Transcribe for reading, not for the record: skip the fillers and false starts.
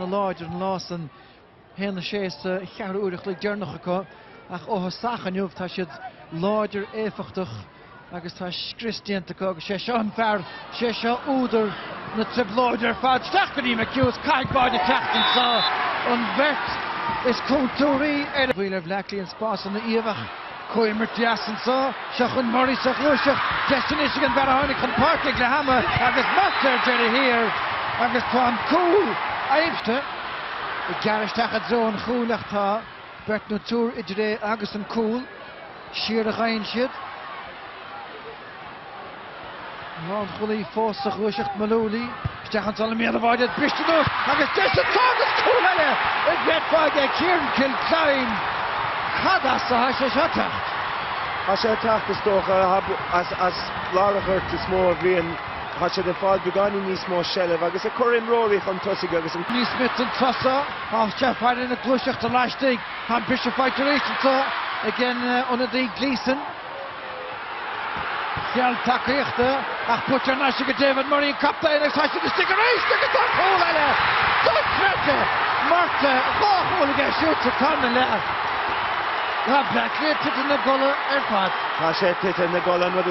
ana-láidir an lá san, 1-6 sa cheathrú uair a chloig deireanach acu ach ó thosach inniu tá siad láidir éifeachtach agus tá scrios déanta acu agus sé seo an fear, sé seo údar na trioblóide ar fad. Isteach go dtí McHugh, caithfidh báide teacht anseo, an bheirt is contúirtí ar. Bhaol ar Bhleá Cliath an spás ina iamh ach comhimirt deas anseo, seo chun Murray sa ghluaiseacht, deis anois ag an bhfear a tháinig chun páirce ag leath ama agus Murtagh ar deireadh thiar agus tá an cúl aimsithe. Ag gearradh isteach i dtreo an chúil ach tá beirt nó triúr idir é agus an cúl. Siar a ghabhann siad. Lánchúlaí fós sa ghluaiseacht Mullooly. Isteach anso le Mícheál de Báide, briste anuas agus deis anseo agus cúl eile a gcreidfeá aige Ciarán Kilcline. Cad as atá sé seo ag teacht? Tá sé ag teacht is dócha as lár an ghoirt is mó a bhíonn. Tá siad ag fáil beagáinín níos mó seilbh agus ag cur imreoirí chun tosaigh agus an. Ní Smith an turas seo. Tá sé faire na gluaiseachta laistigh. Tá an briseadh faighte arís anseo ag an ionadaí Gleeson. Cheal tacaíochta ach buaite thar n-ais ag David Murray an captaen agus tá siad istigh arís agus tá cúl eile dochreidte! Murtagh, 2 chúl aige siúd sa tarna leath. Tá Bleá Cliath tite ina gcodladh ar fad. Tá sé tite ina gcodladh an rud is.